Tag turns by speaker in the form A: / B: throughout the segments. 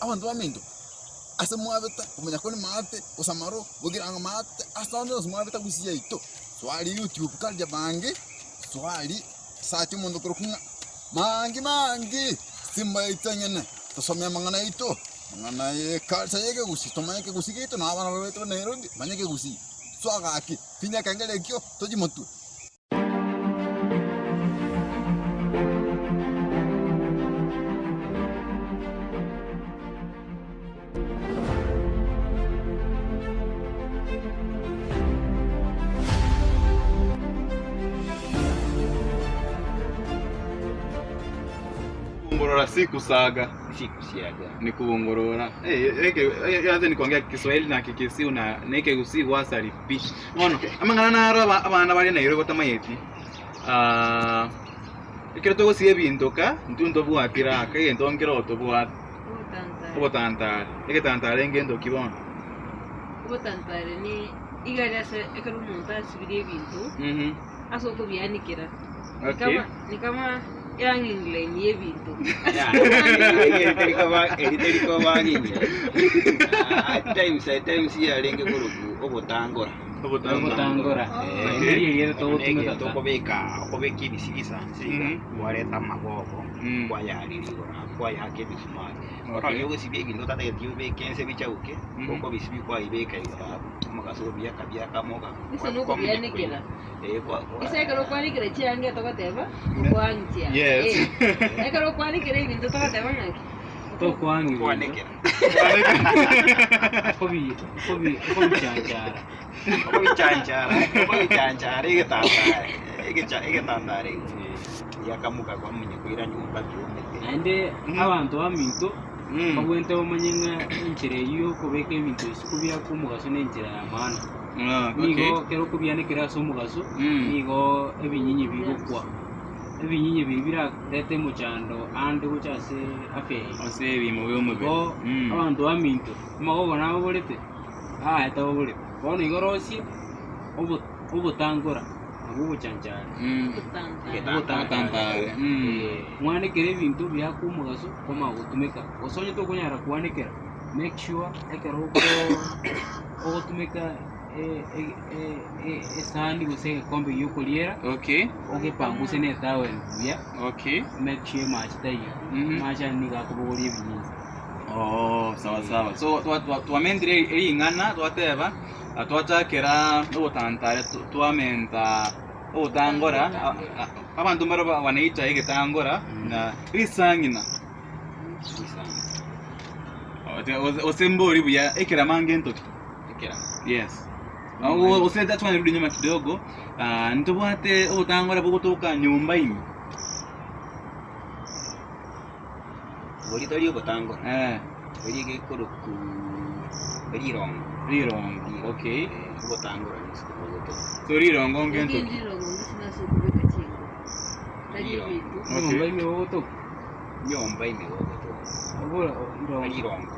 A: Abanto baminto, ase mwabete komanya kore maate, gose amaro, bogirango maate, ase onde onsi mwabete gusii yaito, soa aria youtube culture bange, soa aria, search omonto okorokwa ng'a maangi maangi, simba yaito enyene, tosome amang'ana aito, amang'ana ye culture ya ekegusii, tomanye ekegusii giaito na abana baito ba Nairobi, manya ekegusii, soa gaki, finya ekengere ekio, tochie motwe.
B: Kubongorora si kusaga.
C: Si kusiaga.
B: Ni kubongorora. Eh, eke yaze ni kuongea Kiswahili na Kikisii na na Ekegusii gwasari pi. Bono amang'ana naro aba- abana bare Nairobi batamayeti ah, ekero togosiga ebinto ka intwe ntobwati raka egento nkero tobwate
D: Obotantare.
B: obotantare. Egetantare ngento ki bono?
D: Obotantare ni iga aria ase ekero omonto asibirie ebinto
B: Mhm.
D: ase okobianikera. Ni
B: Okay.
D: kama ni kama ehanging line ya ebinto.
C: Eri teri koba eri teri koba ng'ina. At times at times yarenge korokwa obotangora.
E: Obotangora.
C: Eh,
E: Eri erieta togotumeka
C: egento
E: ka.
C: okobeka okobeka ebisibisa nse iga,
B: Mhm.
C: kwareta amagogo
B: Mm.
C: kwayarira igoro abwo, kwayaka ebisumari.
B: Okay.
C: Bono ogosibia ebinto otatageti obeke nse bichaguke,
B: Mhm.
C: okobisibia kwabibeka igoro abwo, omogaso obiaka biaka moga
D: Gose na okobianekera.
C: Eh, kwa- kwa-
D: Ase ekero okwanekera chianga togoteba okoang chianga.
B: Yes.
D: Eh, Ekero okwanekera ebinto togoteba ng'aki?
E: Tokoang ebinto.
C: Kwanekera.
E: Okobi okobi okobichanchara.
C: Okobichanchara, okobichanchara egetambaa egecha egetambara igoro. Giakamoka kwamanya koira nyomba kiomete.
E: Naende abanto baminto
B: Mm.
E: babwenerete bamanye ng'a enchera eyio ya okobeka ebinto isiko biakwa omogaso na enchera ya maana.
B: Ah, okay.
E: Nigo ekero okobianekera ase omogaso,
B: Mm.
E: nigo ebinyinyi bigokwa. Ebinyinyi ebi birarete omochando ande gocha ase afya yaito.
B: Ase ebiimo bia omobere.
E: Igo
B: Mm.
E: abanto baminto, amagogo nababorete, aye tababorete. Bono igo rosie obo obotangora nabwo obochanchari.
B: Mm.
D: Obotantare.
B: Obotantare. Mm.
E: Mwanekere ebinto biakwa omogaso kwamanya gotumeka, gose onye tokonyara kwanekera, make sure ekero oko ogotumeka esani gose egekombe giokoriera,
B: Okay.
E: ogepanguse na etowel buya,
B: Okay.
E: make sure amache taiyo,
B: Mhm.
E: amache aria nigo akobogoria ebinyinyi.
B: Oh, sawa sawa. So twa- twa- twamentire ring'ana twateba ah, twachakera obotantare tw- twamenta obotangora a- a- abanto mbaro ba- banaita egetangora na risang'ina. Gose mbori buya ekerama ngento ki?
C: Ekerama.
B: Yes. Gose twanarudi nyuma kidogo, ah, ntobwate obotangora bogotoka nyomba ime.
C: Boria tori obotangora.
B: Eh.
C: Boria gekorokwa rirongo.
B: Rirongo, okay.
C: Eh, obotangora nisiko bogotoka.
B: So rirongo ngento ki?
D: Rirongo ng'isi nase okobeka chinko. Tari ebinto.
B: Okay.
E: Nyomba ime bogotoka.
C: Nyomba ime bogotoka.
E: Obora irongo.
C: Rirongo.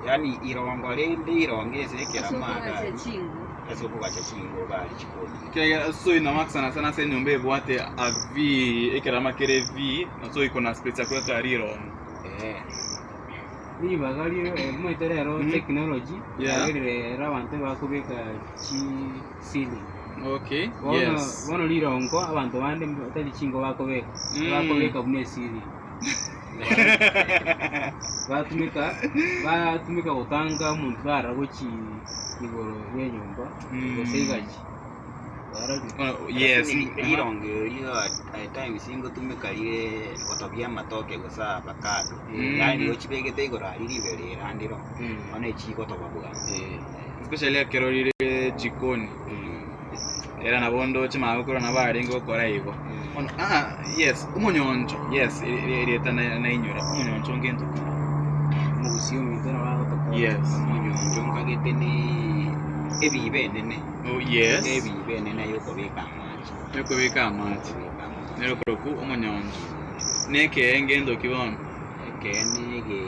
C: Yaani irongo rende irongo ase
D: Ase
C: ekerama
D: okogacha
C: agari.
D: chinko.
C: Ase okogacha chingo gari chikoni.
B: Ekiagera so ina sana sana ase enyomba ebwate a V ekerama kere V so iko na space ya kobeka rirongo.
C: Eh.
E: Ribaga rie omanyete rero
B: Mhm.
E: technology
B: Yeah.
E: yagerire rero abanto ebakobeka chi ceiling.
B: Okay.
E: Bono
B: Yes.
E: bono rirongo abanto bande tari chingo bakobeka,
B: Mm.
E: bakobeka buna eceiling. Batumeka batumeka gotanga omonto tarara gochi igoro ya enyomba
B: Mm.
E: gose igachi. Bararire.
B: Oh, yes.
C: Lakini rirongo erio at times ngotumeka rire gotobia amatoke gose avocado.
B: Mm.
C: Yaani ochibegete igoro aria riberera ande ro.
E: Mm.
C: Bono echigotoba bwango.
E: Eh.
B: Especially ekero rire jikoni. Era nabo ndoche magokoro nabo arenge gokora igo. Bono ah yes, omonyoncho yes erieta nainyora omonyoncho ngento ki?
E: Omogusii ominto nabo agotokonya.
B: Yes.
C: Omonyoncho nkagete ne ebibe enene.
B: Oh yes.
C: Ebibe enene yokobeka amache.
B: Yokobeka amache.
C: Yokobeka amache.
B: Nero okorokwa omonyoncho. Na ekee ngento ki bono?
C: Ekee nege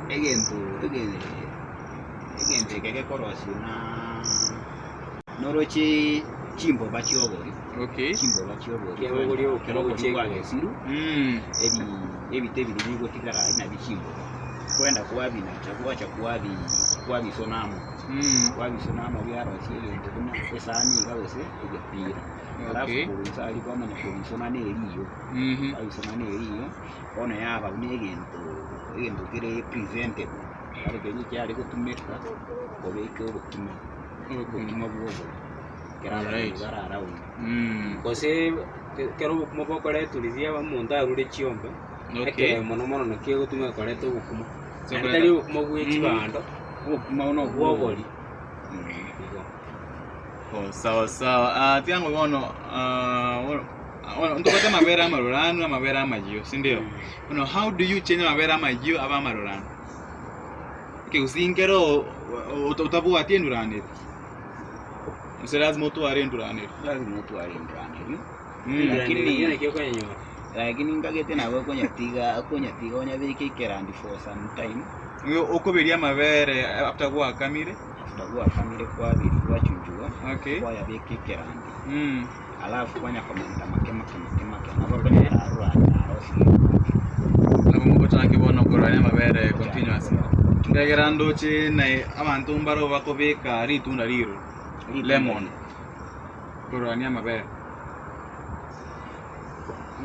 C: egento ege egento eke gekorosiwa na noroche chimboba chiobori,
B: Okay.
C: chimboba chiobori
E: Kiabogori
C: ekero
E: ogochia
C: obori
E: igoro.
C: bwagesirwe
B: Mm.
C: ebi. Ebite biria bigotigara aria nabio chimboga, kwenda kwabinacha gwacha kwabi kwabisona amo, kwabisona amo biarosia egento buna esani iga gose egepira. Alafu korwa inse aria kwamanya kobisona na eriyo, kwabisona na eriyo, bono yaba buna egento egento kere presentable, yaani keria kiare gotumeka kobeka obokima, obokima bwa obori, ekero abageni bare around.
E: Gose ekero obokima bokoretwa riria omonto arure chiombe, ekee mono mono nakio egotumeka koreta obokima. Naende tari obokima bwe chibando,
C: Obokima buna obwo
E: bwa obori, igo.
B: Oh, sawa sawa. Ah, tiga bono ah, bono bono ntobwate amabere amaruranu amabere amayio, sindio? Bono how do you change amabere amayio abe amaruranu? Ekegusii nkere o- o- otabwati enduraneri. Gose lazima otware enduraneri.
C: Lazima otware enduraneri.
E: Lakini naki okonyenyora.
C: Lakini nkagete nabo okonyatiga okonyatiga onyabeke ekerandi for some time.
B: Nigo okoberia amabere after gwakamire.
C: After gwakamire kwaberia gwachunchugwa,
B: Okay.
C: kwayabeka ekerandi. Alafu kwanya komenta make make make make nabo okonyora arurani arosirie.
B: Nabo mogochake bono korwania amabere continuous. Ndagera ndoche naye abanto mbaro bakobeka ritunda riro, lemon, korwania amabere.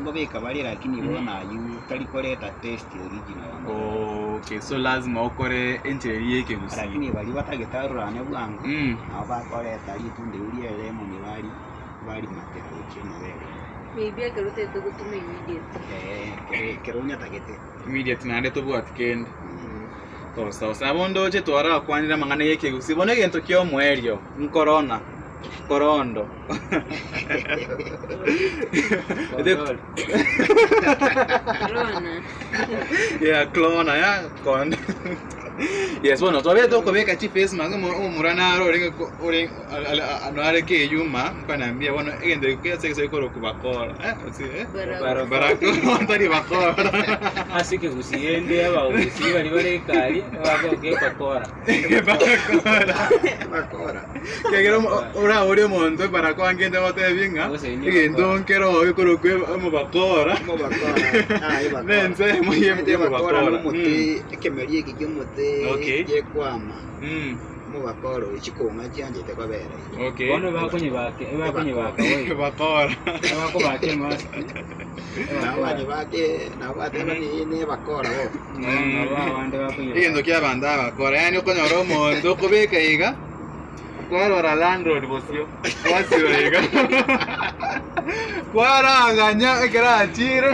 C: Ngobeka bare lakini bono aywo tari koreta taste original ya amabere.
B: Okay, so lazima okore enchera eria y'ekegusii.
C: Lakini baria batagete arurane bwango, nabo bakoreta ritunda erio ria lemon bari barimatera gochia amabere.
D: Maybe ekero otagete gotuma immediate.
C: Eeh, ekero ekero onyatagete.
B: Immediate naende tobwati kende. Oh, sawa sawa bono ndoche twarakwanire amang'ana y'ekegusii bono egento kia omoerio nkorona korondo
D: Corona.
B: yeah clona ya kondo yes bono twabere tokobeka chi face mask omomura naro orenge ko- ore nare keyuma nkanambia bono egento eke ase egese korokwa bakora eh ase eh
D: Barako.
B: barako tari bakora
E: Ase ekegusii rende abagusii baria bare ekari bagoka ebakora.
B: Bakora.
C: Bakora.
B: Kiagera oraborie omonto ebarakoa ngende agotebi ng'a
E: Gose ni
B: egento
E: bakora.
B: nkero gekorokwa omobakora
C: Omobakora. Ah, ebakora.
B: nensemo
C: Omanyete
B: y'omobakora.
C: ebakora nomote, ekemeri eke kiomote
B: Okay.
C: gekwama. Omobakora oyo chikong'a chianchete kobera iga.
B: Okay.
E: Bono ebakonyebaka ebakonyebaka boigo.
B: Bakora.
E: Ebakobaka emask.
C: Nabo banyebake nabo bateba ne nebakora bo.
E: Nabo abande bakonyebaka.
B: Egento kia abanto abakora, yaani okonyora omonto okobeka iga, kwarora landlord bosio, gwasira iga. Kwarang'anya ekero achire,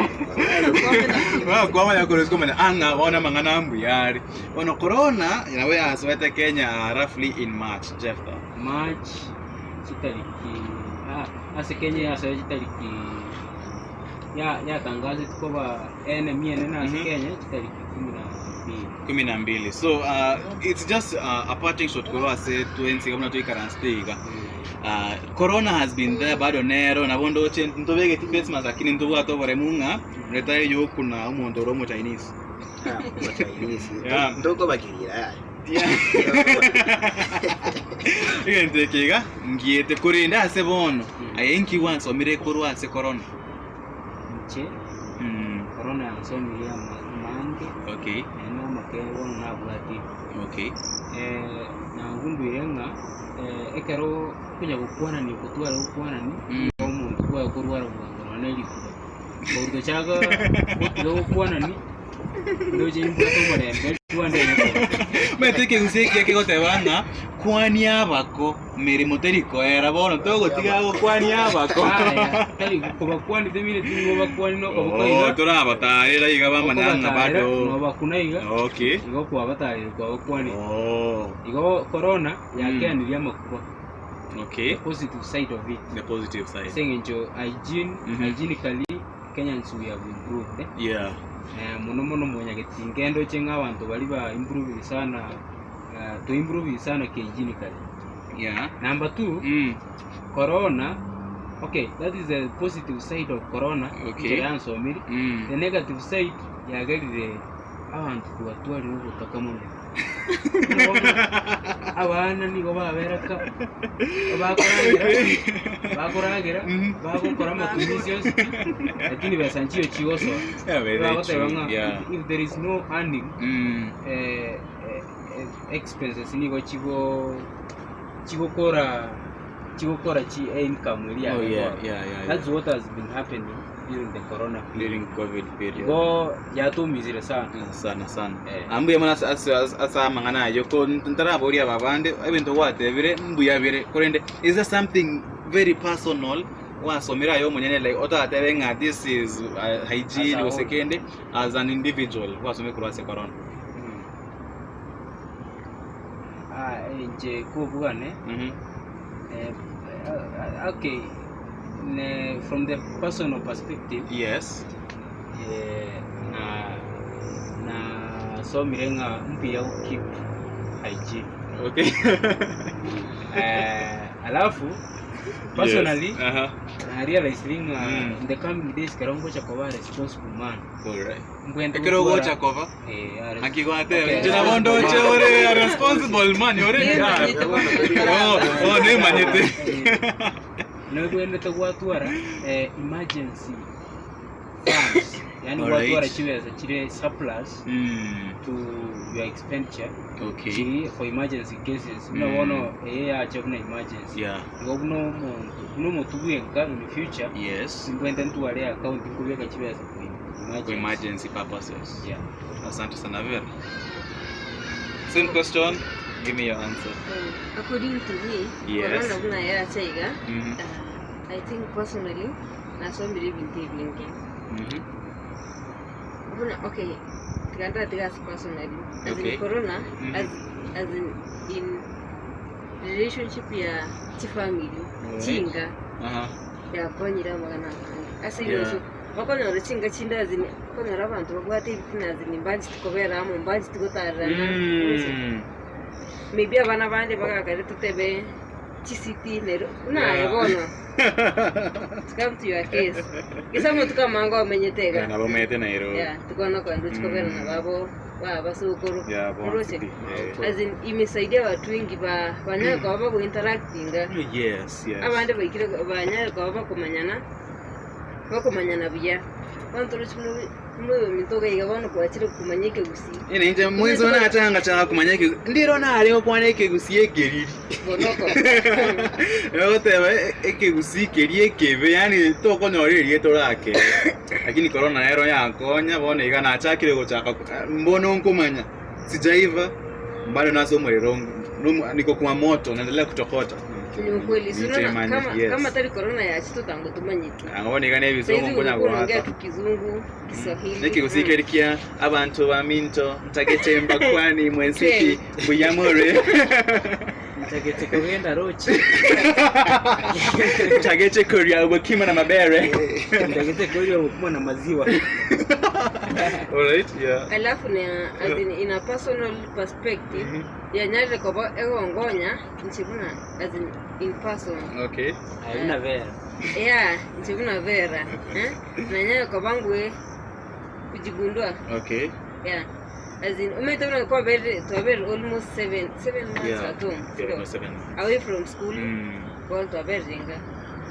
B: kwamanya korwa isiko komanya ang'a bono amang'ana mbuya are. Bono corona nabo yasoete Kenya roughly in March, Jephthah.
E: March chitariki ah, ase Kenya yasoe chitariki ya yatangazetwe koba enemy enene ase Kenya chitariki kumi na mbili.
B: Kumi na mbili. So uh, it's just uh, a parting shot korwa ase twensi buna toikaransete iga. Uh, corona has been there bado nero nabo ndoche ntobegeti face mask lakini ntobwate oboremu ng'a reta eyokuna omonto ore omo Chinese.
C: Chinese.
B: Yeah.
C: Ntokobakirira yaya.
B: Egento eke iga ngiete korende ase bono aye inki gwansomire korwa ase corona?
E: Inche corona yansomirie amange naende amakeene bono nabwatire. Nagundwire ng'a ekero okonya gokwanani gotwara gokwanani nigo omonto kwaye korwara bwango nonya na erikuba. Korwa tochaka gotiga gokwanani ndoche nimbwate omorembe rikuba ndenya koba.
B: Omanyete ekegusii ekiya kegoteba ng'a kwania abako meremo teri koera bono togotiga gokwania abako.
E: Aya, tari kobakwania temineti nigo obakwani na okoboko
B: Oh,
E: iga,
B: torabatarera iga bamanya ng'a
E: okobatarera,
B: bado.
E: nobakuna iga, igo kwabatarire kwabakwanire. Igo corona yakeanirie amakuba. The positive side of it.
B: The positive side.
E: Ase eng'encho hygiene, hygienically Kenyans we have improved. Mono mono mwanyagetinga ndoche ng'a abanto baria ba improvire sana, to improvire sana hygienically. Number two, corona, okay that is the positive side of corona, inche yansomiri. The negative side yagerire abanto twatwarire obotaka mono. Bono abana nigo babera ka bakoragera bakoragera bagokora amatumizi yonsi pi, lakini besa nchiyo chigosoa.
B: Yeah, very
E: Bagoteba
B: true.
E: ng'a
B: Yeah.
E: if there is no earning expenses nigo chigo chigokora chigokora chi income eria
B: Oh,
E: yare
B: yeah,
E: bono.
B: yeah, yeah,
E: That's
B: yeah.
E: what has been happening during the corona period.
B: During COVID period.
E: Igo yatumisire sana.
B: Sana sana.
E: Eh.
B: Ah, mbuya mono ase ase ase amang'ana ayio ko ntaraboria aba bande ebinto gwatebire mbuya bire korende is there something very personal gwasomire aye omonyene like otatebe ng'a this is hygiene
E: As a
B: gose
E: whole.
B: kende as an individual gwasomire korwa ase corona?
E: Ah, inche kobugane okay ne from the personal perspective
B: Yes.
E: na nasomire ng'a mbuya go keep hygiene.
B: Okay.
E: Alafu personally
B: Yes. Aha.
E: na realize ng'a in the coming days ekero ngocha koba a responsible man
B: Alright.
E: Mbwente
B: Ekero
E: gotwara-
B: ogocha koba
E: Eh, are-
B: naki gwateba
E: Okay.
B: inche nabo ndoche ore a responsible man ore
D: Nemanyete bono
B: Oh, oh nemanyete.
E: Eh, nobwenerete gwatwara eh, emergency funds yani
B: Alright.
E: gwatwara chibesa chire surplus to your expenditure
B: Okay.
E: chiri for emergency cases buna bono eye yacha buna emergency
B: Yeah.
E: igo buna omonto buna omotu bwenka in future
B: Yes.
E: nimbwente ntware account nkobeka chibesa for
B: For emergency purposes.
E: Yeah.
B: Asante sana Vera. Same question, give me your answer.
D: According to me,
B: Yes.
D: corona buna yacha iga, I think personally nasomire ebinto ebinge. Buna okay, tiga ndatiga ase personally. As
B: Okay.
D: in corona, as as in in relationship ya chifamily, chinga yakonyire amagana amange. Ase eng'encho bakonyora chinga chinde as in okonyora abanto babwate ebitina as in mbancheti kobera amo, mbancheti gotarerana, Maybe abana bande bagakare totebe chisiti nero buna aye bono to come to your case gese amatuko amange omenyete iga
B: Yeah, nabo omanyete Nairobi.
D: yeah tikona kogenda ochia kobera na babo babasokoro
B: Yeah, bonsi
D: oroche
B: pi, yeah.
D: as in imesaidia watu wengi ba banyare koba bago interactinga
B: Yes, yes.
D: abande baikire banyare koba bakomanyana bakomanyana buya bono torochi buna buna oyominto iga iga bono kwachire komanya ekegusii
B: Ere inche mwenso nachanga chaka kumanya ekegusii ndiro nare gokwana ekegusii ekeriri
D: bonoko
B: egoteba ekegusii keria ekebe yaani tokonyora erieta orakere lakini corona nero yankonya bono iga nachakire gochaka mbono nkomanya sijaiva bado nase omorero niko kwa moto naendelea kutokota
D: Ni ukweli si unaona
B: Niche
D: kama
B: yes.
D: kama tari corona yachi totango tumanyiti
B: Ang'o bono iga na ebisongo
D: Saizi
B: nkonya
D: ulikuwa unaongea
B: goaka
D: tu kizungu Kiswahili
B: Nekegusii keri kia abanto baminto ntagete mbakwani mwensiki mbuyamore
E: Ntagete kogenda roche.
B: ntagete koria obokima na mabere
E: Ntagete koria obokima na maziwa.
B: Alright, yeah.
D: Alafu na as in, in a personal perspective yanyarire koba egongonya inche buna as in, in person
B: Okay.
E: Aye buna Vera.
D: Yeah, inche buna Vera. Eh? Nanyare koba ngwe kujigundua.
B: Okay.
D: Yeah. As in, omanyete buna kwaberire twaberire almost 7 months
B: Yeah.
D: at home.
B: Yeah,
D: Sio?
B: almost 7 months.
D: Away from school. Bono twaberire inga.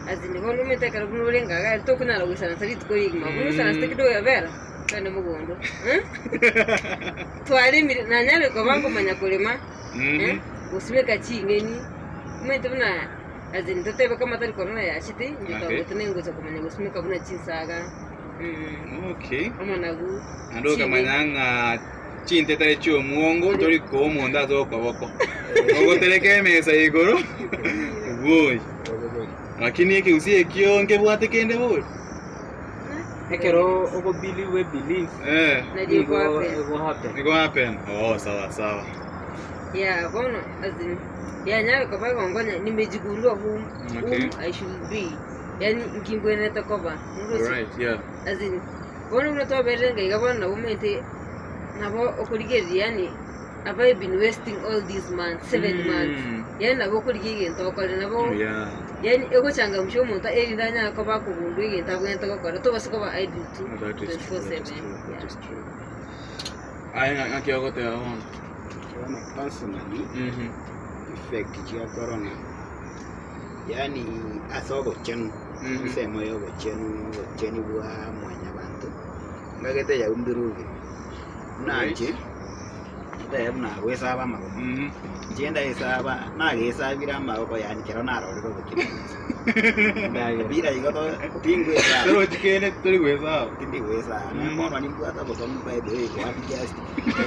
D: As in, bono omanyete ekero buna ore inga iga tokonyara goisaransa rituko rigima. Buna oisaranse kidogo ya Vera, togende mogondo. Eh? Twaremire, nanyare koba nkomanya korema. Eh? Gosimeka ching'eni. Omanyete buna as in totebe kama tari korona yachete, inche
B: Okay.
D: twagotete nengocha komanya gosimeka buna chinsaga.
B: Okay.
D: Amanagu.
B: Naende okamanya ng'a chintete chi'omwongo tori koa omonto ase okoboko. Ogotereka emesa igoro, boi. Lakini ekegusii ekio nkebwate kende bori.
E: Ekero ogo believe we believe
B: Eh.
D: Nario
E: nigo
D: ego happen.
E: ego happen.
B: Ego happen. Oh, sawa sawa.
D: Yeah, bono as in yanyare koba egongonya nimejigundua whom,
B: Okay.
D: whom I should be. Yaani nkimbwenerete koba. Noroche?
B: Alright, yeah.
D: As in, bono buna twaberire ng'a iga bono nabo omanyete nabo okorigereria yaani have I been wasting all these months, 7 months. Yaani nabo okorigia egento okore nabo
B: Yeah.
D: yaani egochangamsha omonto erinde anyare koba akogundua egento abwenerete gokora tobasa koba idle tu
B: That is true, that
D: 24/7.
B: is true, that
D: Yeah.
B: is true. Aye, ng'aki ogoteba bono?
C: Bono personally, effect chia corona, yaani ase obochenu, ensemo ya obochenu, obochenu bwa mwanyabanto, ngagete ya improve buna inche, ntebe buna goesaba amagoko, inche ndaesaba, nagesabire amagoko yaani kero narorire obochenu Bila igo to tingwesaba.
B: Torochi kende tori gwesaba.
C: Tindi gwesaba. Na bono nimbwate obokong'u by the way koa just.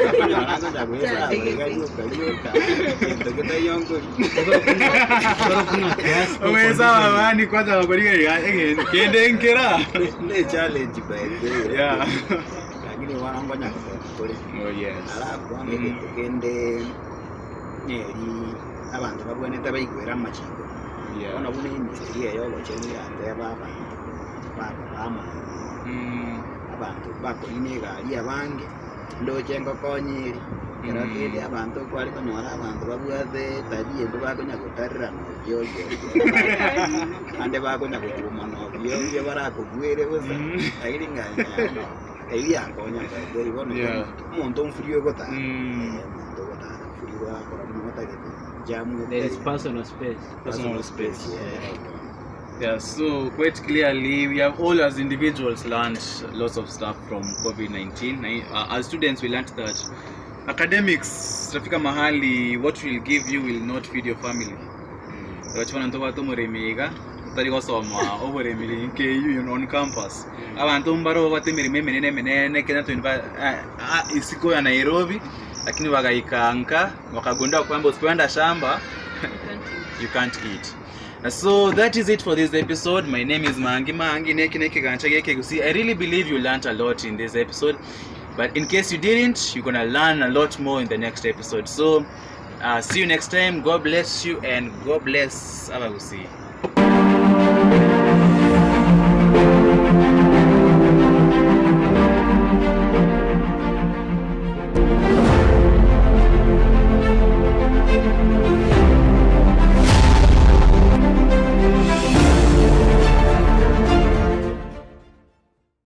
C: Okonyora ngocha gwesaba iga rioka rioka. Gento getaiyo nkori.
B: Ogwesaba abandi kwanza bakorigereria egento kende nkera.
C: Ne challenge by the way.
B: Yeah.
C: Lakini bono ngonya gotema tore.
B: Oh yes.
C: Alafu bono egento kende neri abanto babwenerete baigwere amachiko. Bono buna emistiri eye y'ogochenu yateba abanto bakoba amo, abanto bakorina egari abange, ndoche ngokonya ere, ekero kende abanto kware konyora abanto babwate etabia embe bakonya gotarerana ovyo ovyo naende bakonya goturumana ovyo ovyo barakogwere bosa, lakini ng'a bono eywo yankonya by the way bono omonto mfuri ogotara, omonto ogotara mfuri gwakora buna otagete.
E: There is personal space.
B: Personal space. Yeah, so quite clearly, we have all as individuals learned lots of stuff from COVID-19. As students, we learned that academics, tafika mahali, what will give you will not feed your family. Roche bono ntobwate omoremi iga, otari gosoma oboremi KU on campus. Abanto mbaro babwate emeremo emenene emenene Kenyatta University, isiko ya Nairobi, lakini bagaika nka wakagundua kwamba usipoenda shamba you can't eat. So that is it for this episode. My name is Mangi Mangi Neki Neki Gancha Geke Gusi. I really believe you learned a lot in this episode, but in case you didn't, you're gonna learn a lot more in the next episode. So see you next time. God bless you and God bless Abagusi.